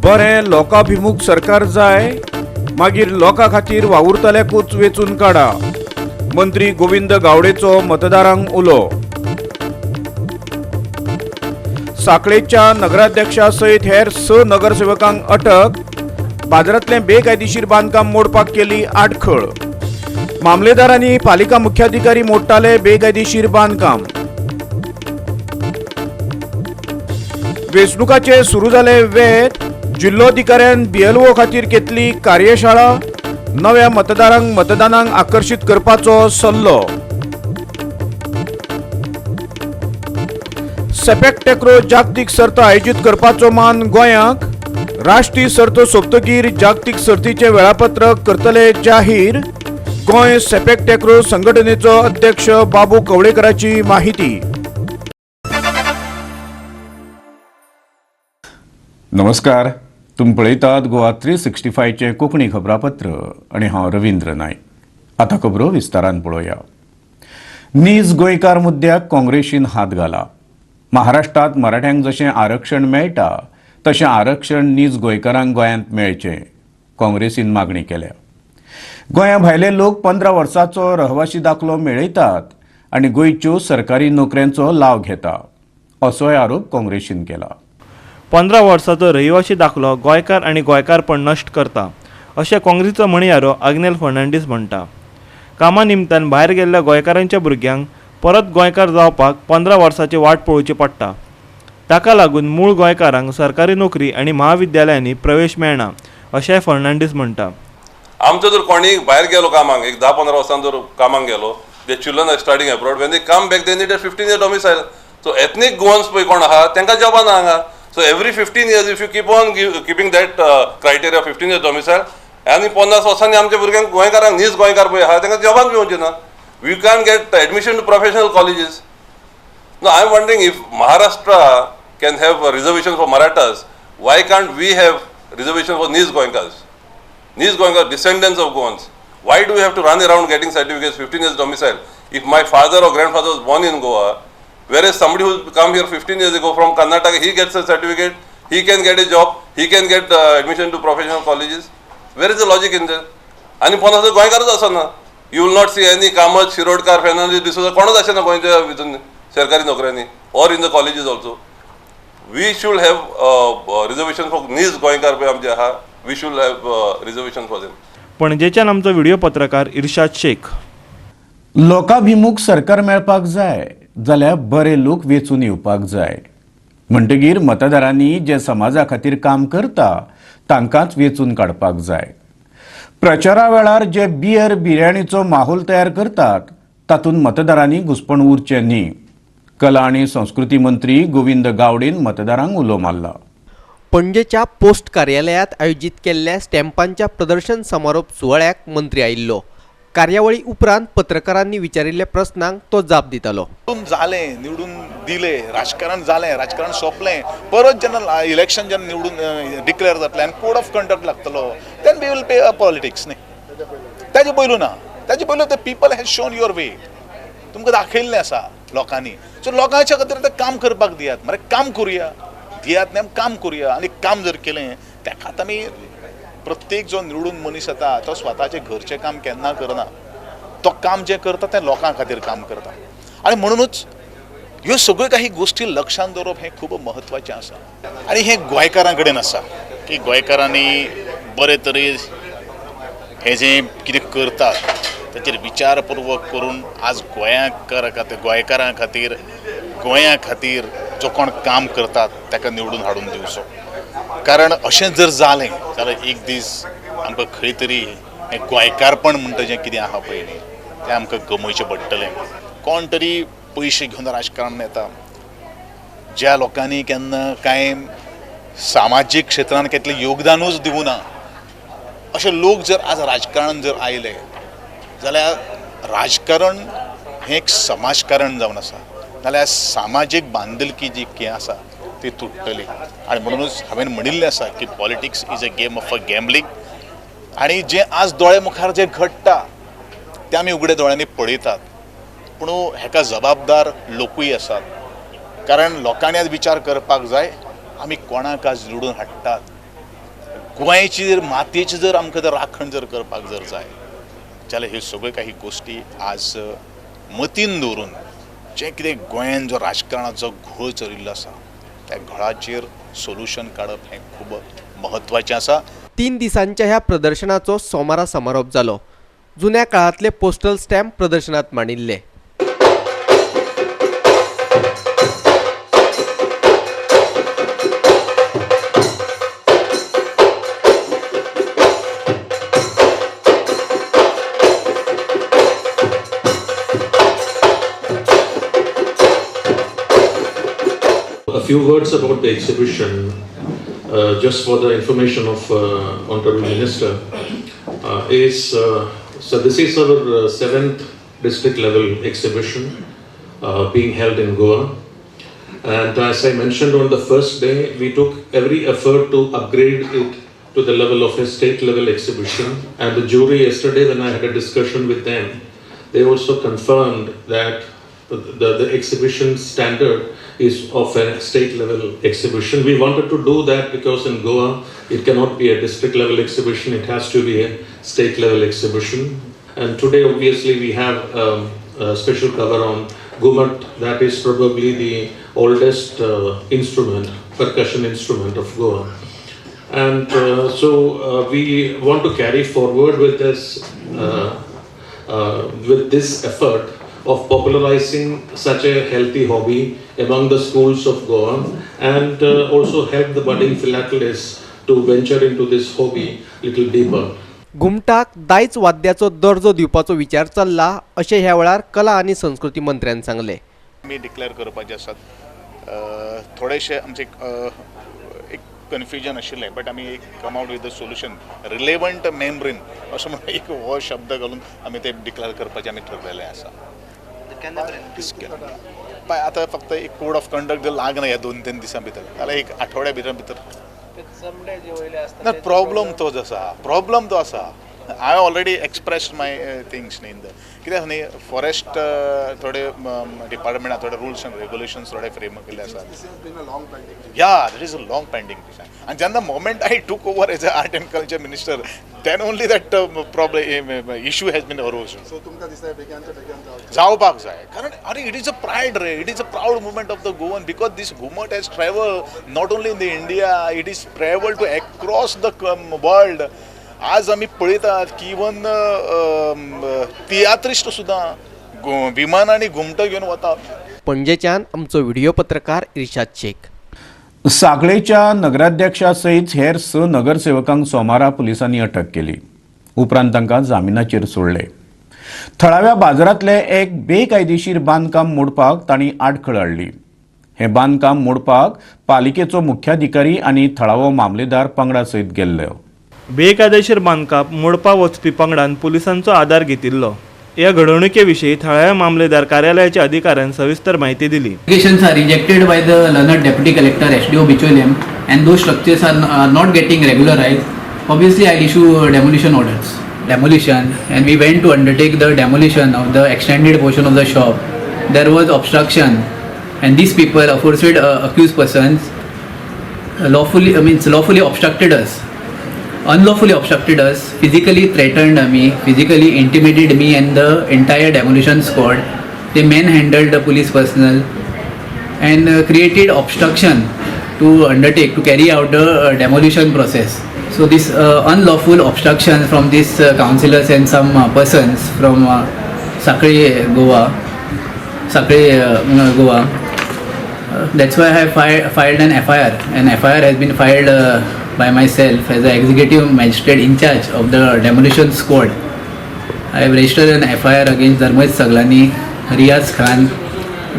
बरें लोकाभिमुख सरकार जाय, मागीर लोकां खातीर वावुरतल्याकूच वेंचून काडा. मंत्री गोविंद गावडेचो मतदारांक उलो. साखळेच्या नगराध्यक्षा सयत हेर 6 नगरसेवकांक अटक. बाजारांतलें बेकायदेशीर बांदकाम मोडपाक केली आडखळ. मामलेदारांनी पालिका मुख्याधिकारी मोडटाले बेकायदेशीर बांदकाम. वेंचणुकाचे सुरू जाले वेत. जिल्लोधिकाऱ्यान बीएलओ खातीर घेतली कार्यशाळा. नव्या मतदारांक मतदानाक आकर्शीत करपाचो सल्लो. सेपेक टॅक्रो जागतीक सर्त आयोजीत करपाचो मान गोंयाक. राष्ट्रीय सर्त सोंपतकीर जागतीक सर्तीचें वेळापत्रक करतले जाहीर. गोंय सेपेक टॅक्रो संघटनेचो अध्यक्ष बाबू कवळेकराची माहिती. नमस्कार, तुमी पळयतात गोवा 365चें कोंकणी खबरापत्र आनी हांव रवींद्र नायक. आतां खबरो विस्तारान पळोवया. नीज गोंयकार मुद्द्याक काँग्रेसीन हात घाला. महाराष्ट्रांत मराठ्यांक जशें आरक्षण मेळटा तशें आरक्षण नीज गोंयकारांक गोंयांत मेळचें काँग्रेसीन मागणी केल्या. गोंया भायले लोक 15 वर्सांचो रहवाशी दाखलो मेळयतात आनी गोंयच्यो सरकारी नोकऱ्यांचो लाव घेता असोय आरोप काँग्रेसीन केला. 15 वर्साचो रहिवाशी दाखलो गोंयकार आनी गोंयकारपण नश्ट करता अशें काँग्रेसीचो म्हणयारो आग्नेल फर्नांडीस म्हणटा. कामा निमतान भायर गेल्ल्या गोंयकारांच्या भुरग्यांक परत गोंयकार जावपाक 15 वर्साची वाट पळोवची पडटा. ताका लागून मूळ गोंयकारांक सरकारी नोकरी आनी महाविद्यालयांनी प्रवेश मेळना अशेंय फर्नांडीस म्हणटा. आमचो जर कोणी भायर गेलो कामाक, एक 10-15 वर्सां जर कामाक गेलो, the children are studying abroad, when they come back they need a 15 year domicile. So ethnic Goans पळय कोण आहा तांकां जॉबां ना हांगा. So every 15 years if you keep on keeping that criteria 15 years domicile, आनी 50 वर्सांनी आमच्या भुरग्यांक गोंयकारांक नीज गोंयकार पळय आहा तांकां जॉबान मेळचे ना. We can get admission to professional colleges. No, I am wondering if Maharashtra can have reservation for Marathas, why can't we have reservation for Nij Goenkars? Nij Goenkars, descendants of Goans. Why do we have to run around getting certificates, 15 years domicile? If my father or grandfather was born in Goa, whereas somebody who's come here 15 years ago from Karnataka, he gets a certificate, he can get a job, he can get admission to professional colleges. Where is the logic in that? And पन्नास गोंयकारच आसना. You will not see any Kamat, Shirodkar, Fernandes, D'Souza, कोणच आसना गोंयच्या भितून सरकारी नोकऱ्यांनी or in the colleges also. We should have reservation for नीज गोंयकार पळय आमचे आहा, we should have reservation for them. पणजेच्यान आमचो व्हिडिओ पत्रकार इर्शाद शेख. लोकाभिमुख सरकार मेळपाक जाय जाल्यार बरे लोक वेंचून येवपाक जाय. म्हणटगीर मतदारांनी जे समाजा खातीर काम करता तांकांच वेंचून काडपाक जाय. प्रचारा वेळार जे बियर बिर्याणीचो माहोल तयार करतात तातूंत मतदारांनी घुसपण उरचें न्ही. कला आनी संस्कृती मंत्री गोविंद गावडेन मतदारांक उलो मारला. पणजेच्या पोस्ट कार्यालयात आयोजीत केल्ल्या स्टॅम्पांच्या प्रदर्शन समारोप सुवाळ्याक मंत्री आयिल्लो. कार्यावळी उपरांत पत्रकारांनी विचारिल्ल्या प्रस्नांक तो जाप दितालो. निवडून जालें, निवडून दिले, राजकारण जालें, राजकारण सोंपलें, परत जेन्ना इलेक्शन जेन्ना निवडून डिक्लेअर जातलें आनी कोड ऑफ कंडक्ट लागतलो, then we will play a politics न्ही. ताजे पयलू ना, ताजे पयलू the people has shown your way, तुमकां दाखयल्लें आसा लोकांनी. सो लोकांच्या खातीर आतां काम करपाक दियात मरे, काम करुया, दियात न्ही, काम करुया. आनी काम जर केलें ताकाच आमी प्रत्येक जो निवडून मनीस येता तो स्वताचें घरचें काम केन्ना करना, तो काम जें करता तें लोकां खातीर काम करता. आनी म्हणुनूच ह्यो सगळ्यो काही गोश्टी लक्षांत दवरप हें खूब म्हत्वाचें आसा. आनी हें गोंयकारां कडेन आसा की गोंयकारांनी बरे तरेन हें जें कितें करतात ताचेर विचारपुर्वक करून आज गोंयकार खातीर, गोंयकारां खातीर, गोंया खातीर जो कोण काम करतात ताका निवडून हाडून दिवचो. कारण अशें जर जालें जाल्यार एक दीस आमकां खंय तरी हें गोंयकारपण म्हणटा जें कितें आहा पळय न्ही तें आमकां गमोवचें पडटलें. कोण तरी पयशे घेवन राजकारण येता, ज्या लोकांनी केन्ना कांय सामाजीक क्षेत्रान केतलें योगदानूच दिवूं ना अशे लोक जर आज राजकारण जर आयले जाल्यार राजकारण हें एक समाजकारण जावन आसा, जाल्यार सामाजीक बांदिलकी जी कितें आसा ती तुट्टली. आनी म्हणुनूच हांवें म्हणिल्लें आसा की politics is a game of a gambling. आनी जें आज दोळे मुखार जें घडटा तें आमी उगड्या दोळ्यांनी पळयतात, पूण हेका जबाबदार लोकूय आसात. कारण लोकांनी आज विचार करपाक जाय आमी कोणाक आज निवडून हाडटात. गोंयची जर मातयेची जर आमकां जर राखण जर करपाक जर जाय जाल्यार ह्यो सगळ्यो काही गोश्टी आज मतीन दवरून जें कितें गोंयान जो राजकारणाचो घोळ चलिल्लो आसा त्या घोळाचेर सोल्युशन काडप हें खूब म्हत्वाचें आसा. 3 दिसांच्या ह्या प्रदर्शनाचो सोमारा समारोप जालो. जुन्या काळांतले पोस्टल स्टॅम्प प्रदर्शनात मांडिल्ले. A few words about the exhibition, just for the information of Honorable Minister, is so this is our 7th district level exhibition being held in Goa, and as I mentioned on the first day, we took every effort to upgrade it to the level of a state level exhibition, and the jury yesterday, when I had a discussion with them, they also confirmed that the exhibition standard is of a state level exhibition. We wanted to do that because in Goa it cannot be a district level exhibition, it has to be a state level exhibition. And today obviously we have a special cover on Gumat, that is probably the oldest instrument, percussion instrument of Goa. And so we want to carry forward with this effort of popularizing such a healthy hobby among the schools of Goa, and also help the budding philatelists to venture into this hobby little deeper. घुमटाक दायज वाद्याचो दर्जो दिवपाचो विचार चल्ला अशें ह्या वेळार कला आनी संस्कृती मंत्र्यान सांगलें. आमी डिक्लेअर करपाचे आसात. थोडेशे आमचे एक कन्फ्युजन आशिल्लें, बट आमी एक come out with the solution, relevant membrane असो म्हणून एक हो शब्द घालून आमी ते डिक्लेअर करपाचें आमी ठरलेलें आसा. आतां फक्त एक कोड ऑफ कंडक्ट जर लागना ह्या 2-3 दिसां भितर, जाल्यार एक आठवड्या भितर भितर ना प्रॉब्लम तोच आसा, प्रॉब्लम तो आसा. I already expressed my things न्ही इन the कित्याक न्ही फॉरेस्ट थोडे डिपार्टमेंटान थोडे रुल्स एंड रेगुलेशन्स थोडे फ्रेम केल्ले आसात. या that is a long pending. आनी जेन्ना moment I took over as a art and culture minister, then only that problem issue has been arose. जावपाक जाय, कारण अरे it is a pride ray, it is a proud movement of the Goan, because this Ghumat has travel not only in the India, it is travel to across the world. आज आमी पळयतात की even tiatrist सुद्दां विमान आनी घुमटो घेवन वता. पणजेच्यान आमचो व्हिडिओ पत्रकार इर्शाद शेख. सांखळेच्या नगराध्यक्षा सयत हेर 6 नगरसेवकांक सोमारा पुलिसांनी अटक केली. उपरांत तांकां जामिनाचेर सोडले. थळाव्या बाजारांतले एक बेकायदेशीर बांदकाम मोडपाक तांणी आडखळ हाडली. हें बांदकाम मोडपाक पालिकेचो मुख्याधिकारी आनी थळावो मामलेदार पंगडा सयत गेल्ले. बेकायदेशीर बांदकाम मोडपाक वचपी पंगडान पुलिसांचो आदार घेतिल्लो. ह्या घडणुके विशीं थळाव्या मामलेदार कार्यालयाच्या अधिकाऱ्यान सविस्तर माहिती दिली. Applications are rejected by the learned deputy collector SDO Bicholim, and those structures are not getting regularized. Obviously, I'll issue demolition orders. Demolition, and we went to undertake the demolition of the extended portion of the shop. There was obstruction, and these people, aforesaid accused persons, lawfully obstructed us. Unlawfully obstructed us, physically threatened me, physically intimidated me and the entire demolition squad. They manhandled the police personnel and created obstruction to undertake, to carry out the demolition process. So this unlawful obstruction from these councillors and some persons from Sanquelim, Goa. That's why I have filed an FIR. An FIR has been filed by myself as the executive magistrate in charge of the demolition squad. I have registered an FIR against Dharmaj Saglani, Riyaz Khan,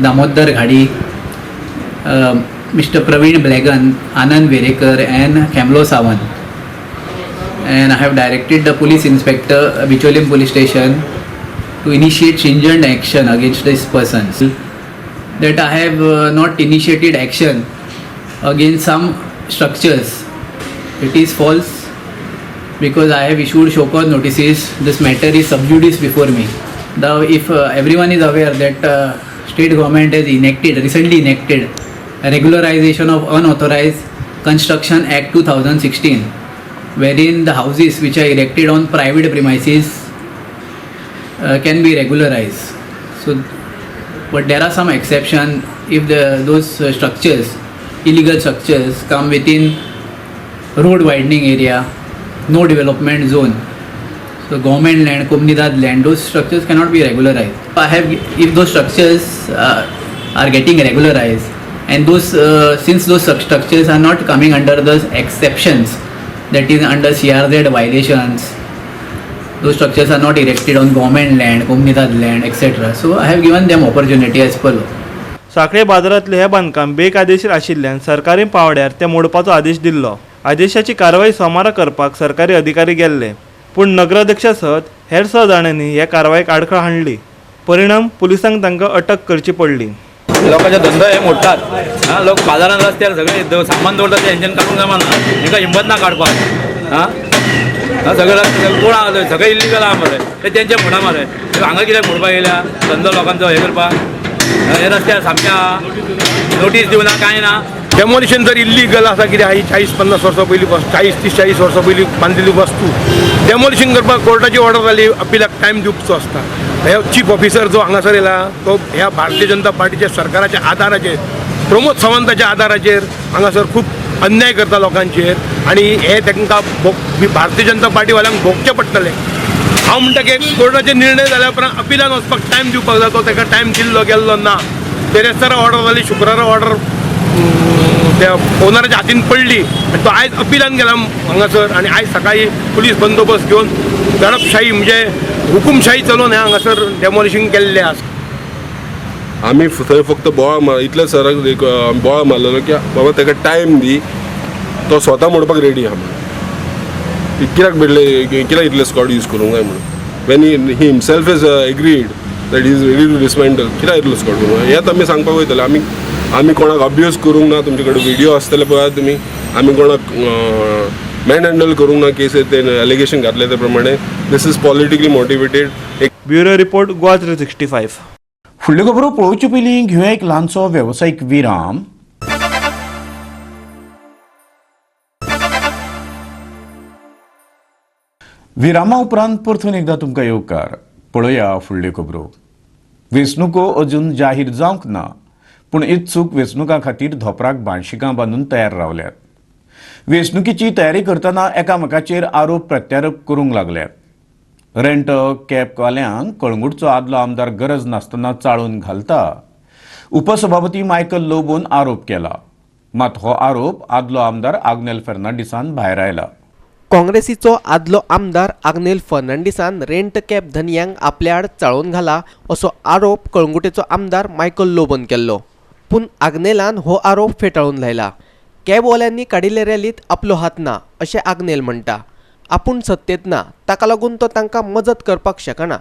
Damodar Ghadi, Mr. Praveen Blagan, Anand Verekar and Kamlo Sawan. And I have directed the police inspector, Bicholim police station, to initiate stringent action against these persons. That I have not initiated action against some structures. It is false, because I have issued show cause notices. This matter is sub judice before me. Now, if everyone is aware that state government has recently enacted a regularization of unauthorized construction act 2016. wherein the houses which are erected on private premises can be regularized. So, but there are some exceptions if those structures, illegal structures, come within road widening area, no development zone. So government land, Comunidade land, those structures cannot be regularized. If those structures are getting regularized, and those since those structures are not coming under the exceptions, that is under CRZ violations, those structures are not erected on government land, Comunidade land, etc. So I have given them opportunity as per law. Sanquelim बाजारांतलें हें बांदकाम बेकायदेशीर आशिल्ल्यान सरकारी पांवड्यार तें मोडपाचो आदेश दिल्लो. आदेशाची कारवाय सोमारा करपाक सरकारी अधिकारी गेल्ले, पूण नगराध्यक्षा सह हेर 6 जाणांनी हे कारवायेक आडखळ हाडली. परिणाम पुलिसांक तांकां अटक करची पडली. लोकांचे धंदो हे मोडटात, लोक बाजारान रस्त्यार सगळे सामान दवरतात ते हेंच्यान काडूंक जमाना, हेंकां हिंमत ना काडपाक. हां सगळे कोण आहा सगळे इल्लिगल आहा मरे, ते तेंचे मोडा मरे, हांगा कित्याक मोडपाक येयल्या धंदो लोकांचो हे करपाक. हे रस्त्यार सामकें आहा, नोटीस दिवना कांय ना. डेमोलिशन जर इल्लीगल आसा कितें आहा, 40-50 वर्सां पयलीं, 40-30-40 वर्सां पयलीं बांदिल्ली वस्तू डेमोलिशन करपाक कोर्टाची ऑर्डर जाली, अपिलाक टायम दिवचो आसता. हे चीफ ऑफिसर जो हांगासर येयला तो ह्या भारतीय जनता पार्टीच्या सरकाराच्या आदाराचेर, प्रमोद सावंताच्या आदाराचेर हांगासर खूब अन्याय करता लोकांचेर, आनी हे तांकां भारतीय जनता पार्टीवाल्यांक भोगचें पडटलें. हांव म्हणटा की कोर्टाचे निर्णय जाल्या उपरांत अपिलान वचपाक टायम दिवपाक जाय, तो ताका टायम दिल्लो गेल्लो ना. बिरेस्तारा ऑर्डर जाली, शुक्रारा ऑर्डर त्या ओनराच्या हातीन पडली आनी तो आयज अपिलान गेला हांगासर, आनी आयज सकाळी पुलीस बंदोबस्त घेवन दडपशाही म्हणजे हुकुमशाही चलोवन हें हांगासर डेमोलिशींग केल्लें आसा. आमी थंय फक्त बोवाळ मार इतले सराक एक बोवाळ मारलेलो की बाबा ताका टायम दी, तो स्वता मोडपाक रेडी आहा म्हणून. कित्याक बेडले, कित्याक इतले स्कॉड यूज करूंक जाय म्हणून. When he himself is agreed that is ready to dismantle, कित्याक इतलो स्कॉड करूंक जाय हेंच आमी सांगपाक वयतले. आमी आमी कोणाक अब्यूज करूंक ना, तुमचे कडेन व्हिडियो आसतले पळयात तुमी. आमी कोणाक मॅन हँडल करूंक ना केस ते एलिगेशन घातले ते प्रमाणे. This is politically motivated. एक ब्युरो रिपोर्ट, गोवा 365. फुडल्यो खबरो पळोवचे पयलीं घेवया एक ल्हानसो वेवसायीक विराम. विरामा उपरांत परतून एकदां तुमकां येवकार. पळोवया फुडल्यो खबरो. वेंचणुको अजून जाहीर जावंक ना, पूण इत्सूक वेंचणुकां खातीर धोपराक बांशिकां बांदून तयार रावल्यात. वेंचणुकेची तयारी करतना एकामेकाचेर आरोप प्रत्यारोप करूंक लागल्यात. रेंट कॅबवाल्यांक कळंगूटचो आदलो आमदार गरज नासतना चाळून घालता, उपसभापती मायकल लोबोन आरोप केला. मात हो आरोप आदलो आमदार आग्नेल फर्नांडीसान भायर आयला. काँग्रेसीचो आदलो आमदार आग्नेल फर्नांडीसान रेंट कॅब धनयांक आपल्या आड चाळोवन घाला असो आरोप कळंगुटेचो आमदार मायकल लोबोन केल्लो. पूण आग्नेलान हो आरोप फेटाळून लायला. कॅबवाल्यांनी काडिल्ले रॅलींत आपलो हात ना अशें आग्नेल म्हणटा. आपूण सत्तेत ना, ताका लागून तो तांकां मजत करपाक शकना,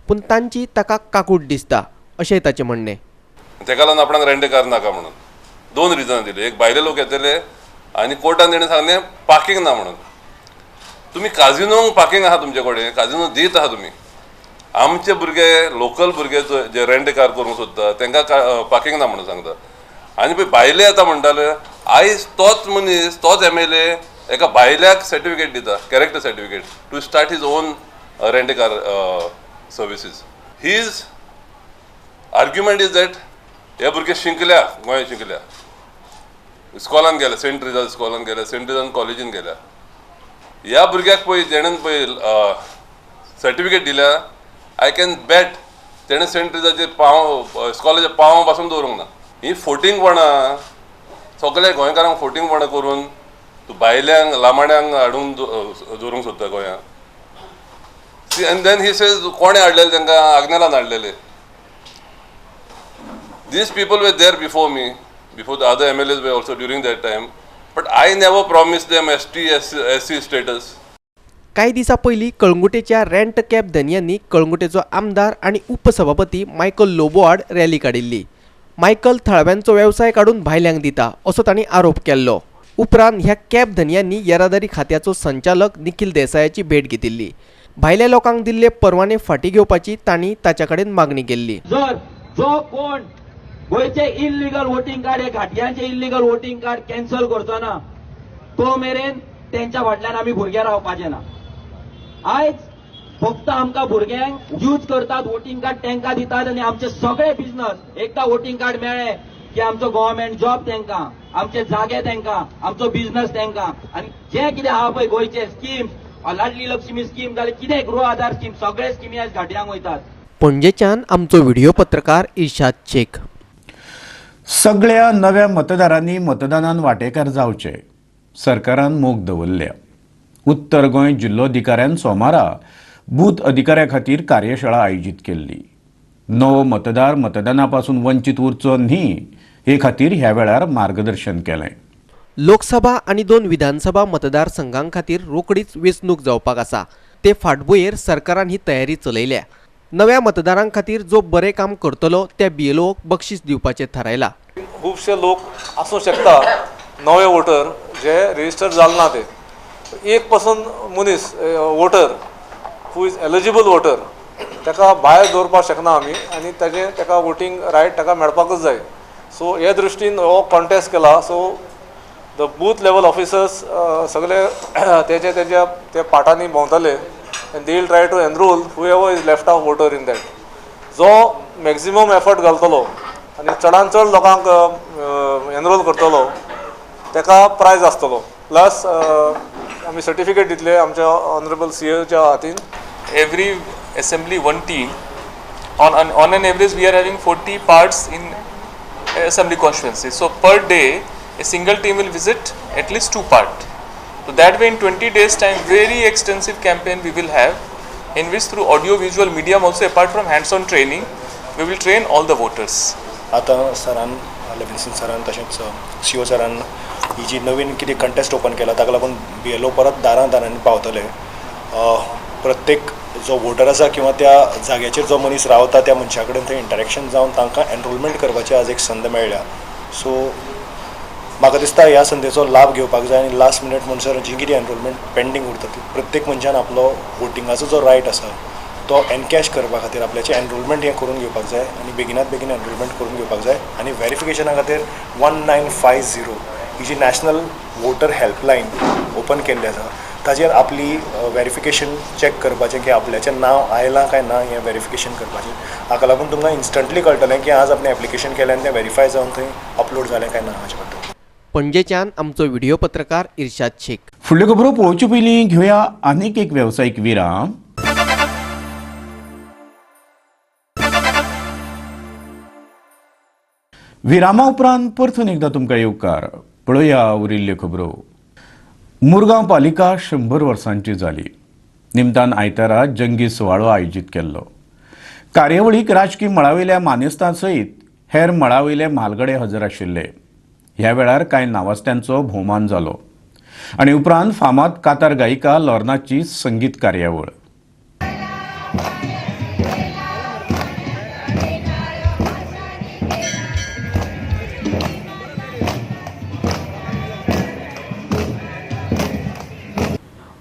पूण तांची ताका काकूट दिसता अशें ताचें म्हणणें. तेका लागून आपणाक रेंट कार नाका म्हणून 2 रिजनां दिली. एक, भायले लोक येतले आनी कोर्टान तेणें सांगलें पार्किंग ना म्हणून. तुमी काजिनोंक पार्किंग आहा तुमचे कडेन, काजिनो दीत आहा तुमी. आमचे भुरगे लोकल भुरगे जे रेंट कार करूंक सोदता तांकां पार्किंग ना म्हणून सांगता. आनी पळय भायले येता म्हणटाले, आयज तोच मनीस तोच MLA एका भायल्याक सर्टिफिकेट दिता, character certificate to start his own rent car services. His argument is that हे भुरगे शिकल्या, गोंयांत शिकल्या, इस्कॉलान गेल्या, सेंट ट्रिजा इस्कॉलान गेल्या, सेंट ट्रिजान कॉलेजीन गेल्या. ह्या भुरग्याक पळय जेणेन पळय सर्टिफिकेट दिल्या, I can bat तेणें सेंट ट्रिजाचे पांव इस्कॉलाचे पांव पासून दवरूंक ना. ही फोटिंगपणां सगल्या गोंयकारांक फोटिंगपणां करून तूं भायल्यांक लामाड्यांक हाडून दवरूंक सोदता गोंयांत. आनी then he says कोणें हाडलेले तांकां, आग्नेलान हाडलेले. These people were there before me, before the other MLAs were also during that time, but I never promised them ST, SC status. कांय दिसां पयलीं कळंगुटेच्या रेंट कॅब धनयांनी कळंगुटेचो आमदार आनी उपसभापती मायकल लोबो आड रॅली काडिल्ली. मायकल थळाव्यांचो वेवसाय काडून भायल्यांक दिता असो तांणी आरोप केल्लो. उपरांत ह्या कॅब धनयांनी येरादारी खात्याचो संचालक निखील देसायाची भेट घेतिल्ली. भायल्या लोकांक दिल्ले परवाने फाटीं घेवपाची तांणी ताच्या कडेन मागणी केल्ली. जर जो कोण गोंयचे इल्लिगल वोटींग कार्ड, हे घाटयांचे इल्लिगल वोटींग कार्ड कॅन्सल करचो ना तो मेरेन तेंच्या फाटल्यान आमी भुरगे रावपाचे ना. आयज फक्त आमकां भुरग्यांक यूज करतात, वोटींग कार्ड तेंकां दितात आनी आमचे सगळे बिजनस एकदां वोटींग कार्ड मेळ्ळें की आमचो गव्हर्मेंट जॉब तेंकां, आमचे जागे तेंकां, आमचो बिजनस तेंकां. आनी जे कितें आहा पळय गोंयचे स्किम्स, लाडली लक्ष्मी स्कीम जाल्यार कितें गृह आधार स्कीम, सगळे स्किमी आयज घाटयांक वयतात. पणजेच्यान आमचो व्हिडिओ पत्रकार इर्शाद शेख. सगळ्या नव्या मतदारांनी मतदानान वांटेकार जावचे, सरकारान मोग दवरल्या. उत्तर गोंय जिल्लोधिकाऱ्यान सोमारा बूथ अधिकाऱ्या खातीर कार्यशाळा आयोजीत केल्ली. नवो मतदार मतदाना पासून वंचीत उरचो न्ही हे खातीर ह्या वेळार मार्गदर्शन केलें. लोकसभा आनी 2 विधानसभा मतदारसंघां खातीर रोखडीच वेंचणूक जावपाक आसा. ते फाटभुंयेर सरकारान ही तयारी चलयल्या. नव्या मतदारां खातीर जो बरें काम करतलो त्या बीएलओक बक्षीस दिवपाचें थारायलां. खुबशे लोक आसूं शकता नवे वोटर जे रजिस्टर जाले ना, ते एक पसून मनीस voter who is eligible voter ताका भायर दवरपाक शकना आमी आनी ताजें ताका वोटींग रायट ताका मेळपाकूच जाय. सो हे दृश्टीन हो कॉन्टेस्ट केला. So the booth level officers सगळे तेजे तेज्या त्या पाटांनी भोंवतले and they will try to enrol whoever is left off voter in that. जो मॅक्झिमम एफर्ट घालतलो आनी चडान चड लोकांक एनरोल करतलो ताका प्रायज आसतलो. प्लस आमी सर्टिफिकेट दितले आमच्या ऑनरेबल सीएच्या हातीन. Every assembly one team. On an average we are having 40 parts in assembly constituency. So per day a single team will visit at least 2 parts. So that way in 20 days time very extensive campaign we will have, in which through audio visual medium also, apart from hands on training, we will train all the voters. आता सरान Levinson सरान तशेंच CO सरान ही जी नवीन कितें contest open केला ताका लागून बीएलओ परत दारां दारांनी पावतले. प्रत्येक जो वोटर आसा किंवा त्या जाग्याचेर जो मनीस रावता त्या मनशा कडेन थंय इंटरेक्शन जावन तांकां एनरोलमेंट करपाची आज एक संद मेळ्ळ्या. सो म्हाका दिसता ह्या संदेचो लाभ घेवपाक जाय आनी लास्ट मिनट म्हणसर जी कितें एनरोलमेंट पेंडींग उरता ती प्रत्येक मनशान आपलो वोटिंगाचो जो रायट आसा तो एनकॅश करपा खातीर आपल्याचें एनरोलमेंट हें करून घेवपाक जाय आनी बेगिनात बेगीन एनरोलमेंट करून घेवपाक जाय. आनी वेरिफिकेशना खातीर 1950 ही जी नॅशनल वोटर हेल्पलायन ओपन केल्ली आसा ताजेर आपली वेरिफिकेशन चॅक करपाचें की आपल्याचें नांव आयलां काय ना हें वेरिफिकेशन करपाचें. हाका लागून तुमकां इन्स्टंटली कळटलें की आज आपणें एप्लिकेशन केलें आनी तें वेरीफाय जावन थंय अपलोड जालें काय ना हाचे बद्दल. पणजेच्यान आमचो व्हिडिओ पत्रकार इर्शाद शेख. फुडल्यो खबरो पळोवचे पयलीं घेवया आनीक एक वेवसायीक विराम. विरामा उपरांत परतून एकदां तुमकां येवकार. पळोवया उरिल्ल्यो खबरो. मुरगांव पालिका 100 वर्सांची जाली. निमतान आयतारा जंगी सुवाळो आयोजीत केल्लो. कार्यावळीक राजकी मळावयल्या मानेस्तां सयत हेर मळावयले म्हालगडे हजर आशिल्ले. ह्या वेळार कांय नावास्त्यांचो भोवमान जालो आनी उपरांत फामाद कातार गायिका लॉर्नाची संगीत कार्यावळ.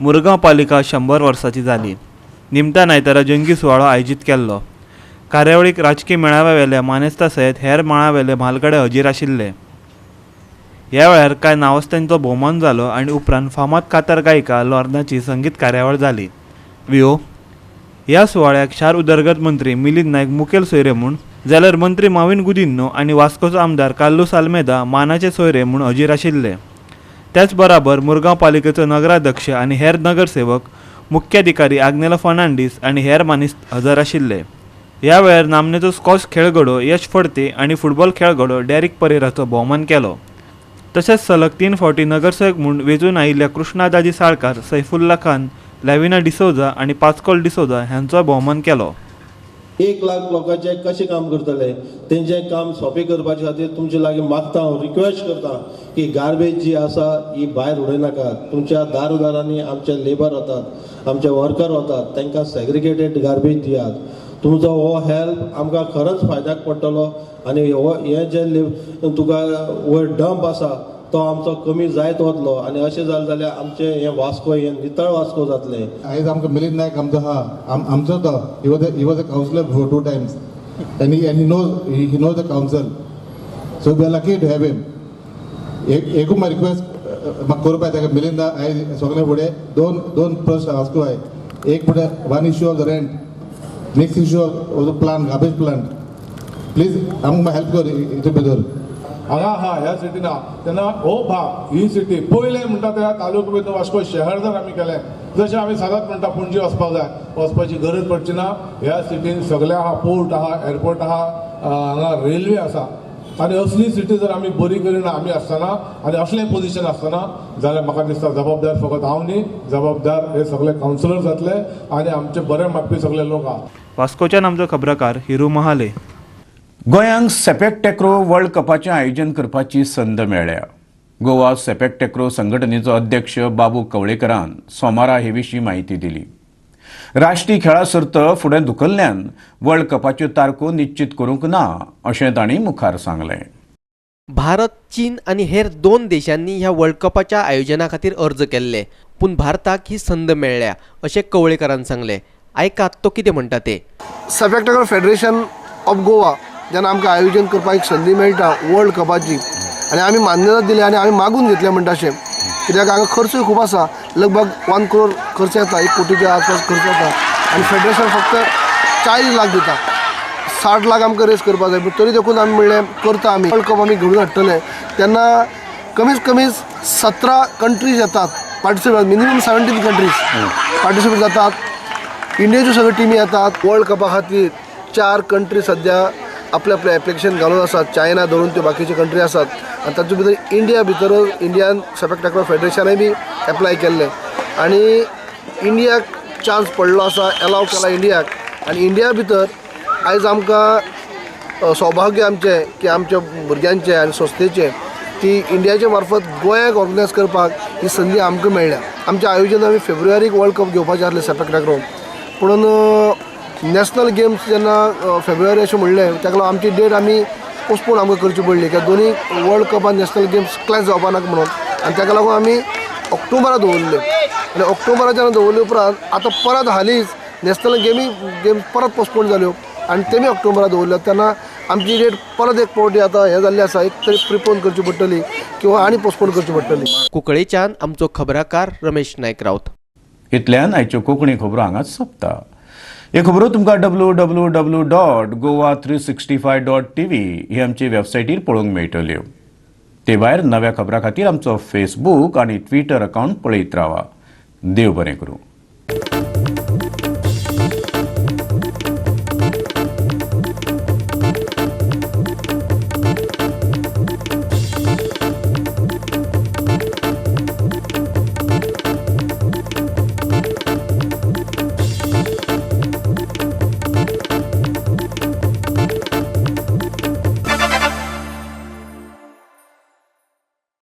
मुरगांव पालिका 100 वर्साची जाली. निमतान आयतारा जंगी सुवाळो आयोजीत केल्लो. कार्यावळीक राजकी मेळाव्यावेल्या मानेस्ता सयत हेर मळावेले म्हालगडे हजीर आशिल्ले. ह्या वेळार कांय नावास्त्यांचो भोवमान जालो आनी उपरांत फामाद कातार गायिका लॉर्नाची संगीत कार्यावळ जाली. विओ ह्या सुवाळ्याक शार उदरगत मंत्री मिलिंद नायक मुखेल सोयरे म्हूण, जाल्यार मंत्री माविन गुदिन्हो आनी वास्कोचो आमदार कार्लुस आल्मेदा मानाचे सोयरे म्हूण हजीर आशिल्ले. त्याच बराबर मुरगांव पालिकेचो नगराध्यक्ष आनी हेर नगरसेवक, मुख्याधिकारी आग्नेलो फर्नांडीस आनी हेर मानेस्त हजर आशिल्ले. ह्या वेळार नामनेचो स्कॉश खेळगडो यश फडते आनी फुटबॉल खेळगडो डॅरिक परेराचो भोवमान केलो. तशेंच सलग 3 फावटी नगरसेवक म्हूण वेंचून आयिल्ल्या कृष्णा दाजी साळकार, सैफुल्ला खान, लॅविना डिसोजा आनी पास्कोल डिसोजा हांचो भोवमान केलो. 1 लाख लोकांचें कशें काम करतले, तेंचें काम सोंपें करपाचे खातीर तुमचे लागीं मागता हांव, रिक्वेस्ट करता की गार्बेज जी आसा ही भायर उडयनाकात. तुमच्या दारदारांनी आमचे लेबर वतात, आमचे वर्कर वतात, तांकां सेग्रिगेटेड गार्बेज दियात. तुमचो हो हेल्प आमकां खरोच फायद्याक पडटलो आनी हो हें जें तुका वयर डंप आसा तो आमचो कमी जायत वतलो आनी अशें जालें जाल्यार आमचें हें वास्को हें नितळ वास्को जातलें. आयज आमकां मिलिंद नायक आमचो आहा, आमचो तो he was a councillor for 2 times and he knows the council, so we are lucky to have him. एकू my request म्हाका करपा ताका मिलिंदा आयज सगळे फुडें दोन दोन प्रश्न वास्को आय. एक फुडें one issue of the rent, next issue of the plant, garbage plant. Please आमकां हेल्प कर हितून भितर. हांगा आहा ह्या सिटीन आहा तेन्ना हो भाग ही सिटी पयलें म्हणटा त्या तालुको भितर वास्को शहर जर आमी केलें, जशें आमी सदांच म्हणटा पणजी वचपाक जाय, वचपाची गरज पडची ना. ह्या सिटीन सगळें आहा, पोर्ट आहा, एअरपोर्ट आहा, हांगा रेल्वे आसा. आनी असली सिटी जर आमी बरी करिना आमी आसतना आनी असलें पोजिशन आसतना जाल्यार म्हाका दिसता जबाबदार फकत हांव न्ही, जबाबदार हे सगळे कावन्सिलर जातले आनी आमचे बरे मागपी सगळे लोक आहा. वास्कोच्यान आमचो खबराकार हिरू महाले. गोंयांक सेपेक टॅक्रो वर्ल्ड कपाचें आयोजन करपाची संद मेळ्ळ्या. गोवा सेपेक टॅक्रो संघटनेचो अध्यक्ष बाबू कवळेकरान सोमारा हे विशीं म्हायती दिली. राष्ट्रीय खेळां सर्त फुडें धुकल्ल्यान वर्ल्ड कपाच्यो तारखो निश्चित करूंक ना अशें तांणी मुखार सांगलें. भारत, चीन आनी हेर 2 देशांनी ह्या वर्ल्ड कपाच्या आयोजना खातीर अर्ज केल्ले, पूण भारताक ही संद मेळ्ळ्या अशें कवळेकरान सांगलें. आयकात तो कितें म्हणटा ते. Sepak takraw federation of Goa जेन्ना आमकां आयोजन करपाक एक संदी मेळटा वर्ल्ड कपाची आनी आमी मान्यता दिली आनी आमी मागून घेतले म्हणटा अशें, कित्याक हांगा खर्चूय खूब आसा, लगभग 1 करोड खर्च येता, 1 कोटीच्या आसपास खर्च येता आनी फेडरेशन फक्त 40 लाख दिता, 60 लाख आमकां रेस करपाक जाय. तरी देखून आमी म्हणलें करता आमी वर्ल्ड कप आमी घडून हाडटले तेन्ना कमीत कमी 17 कंट्रीज येतात पार्टिसिपेट, मिनिमम 17 कंट्रीज पार्टिसिपेट जातात. इंडियेच्यो सगळ्यो टिमी येतात. वर्ल्ड कपा खातीर 4 कंट्री सद्या आपले आपले एप्लिकेशन घालून आसात, चायना धरून त्यो बाकीच्यो कंट्री आसात आनी तातूंत भितर इंडिया भितर इंडियान सेपेक टॅक्रो फेडरेशनाय बी एप्लाय केल्लें आनी इंडियाक चान्स पडलो आसा, एलाव केला इंडियाक. आनी इंडिया भितर आयज आमकां सौभाग्य आमचें की आमच्या भुरग्यांचें आनी संस्थेचें ती इंडियाचे मार्फत गोंयाक ऑर्गनायज करपाक ही संदी आमकां मेळ्ळ्या. आमचें आयोजन आमी फेब्रुवारीक वर्ल्ड कप घेवपाचें आसलें सेपेक टॅक्रो, पूण नॅशनल गेम्स जेन्ना फेब्रुवारी अशें म्हणलें ताका लागून आमची डेट आमी पोस्टपोन आमकां करची पडली, कित्याक दोनी वर्ल्ड कप आनी नॅशनल गेम्स क्लॅश जावपा नाका म्हणून. आनी ताका लागून आमी ऑक्टोबरा दवरले आनी ऑक्टोबरा जेन्ना दवरले उपरांत आतां परत हालींच नॅशनल गेम्स परत पोस्टपोन जाल्यो आनी तेमी ऑक्टोबरा दवरल्या. तेन्ना आमची डेट परत एक फावटी आतां हें जाल्लें आसा, एक तरी प्रिपोन करची पडटली किंवा आनी पोस्टपोन करची पडटली. कुंकळेच्यान आमचो खबराकार रमेश नायक राऊत. इतल्यान आयच्यो कोंकणी खबरो हांगाच सोंपता. हे खबरो तुमकां www.goa365.tv ही आमची वेबसायटीर पळोवंक मेळटल्यो. ते भायर नव्या खबरां खातीर आमचो फेसबूक आनी ट्विटर अकावंट पळयत रावा. देव बरें करूं.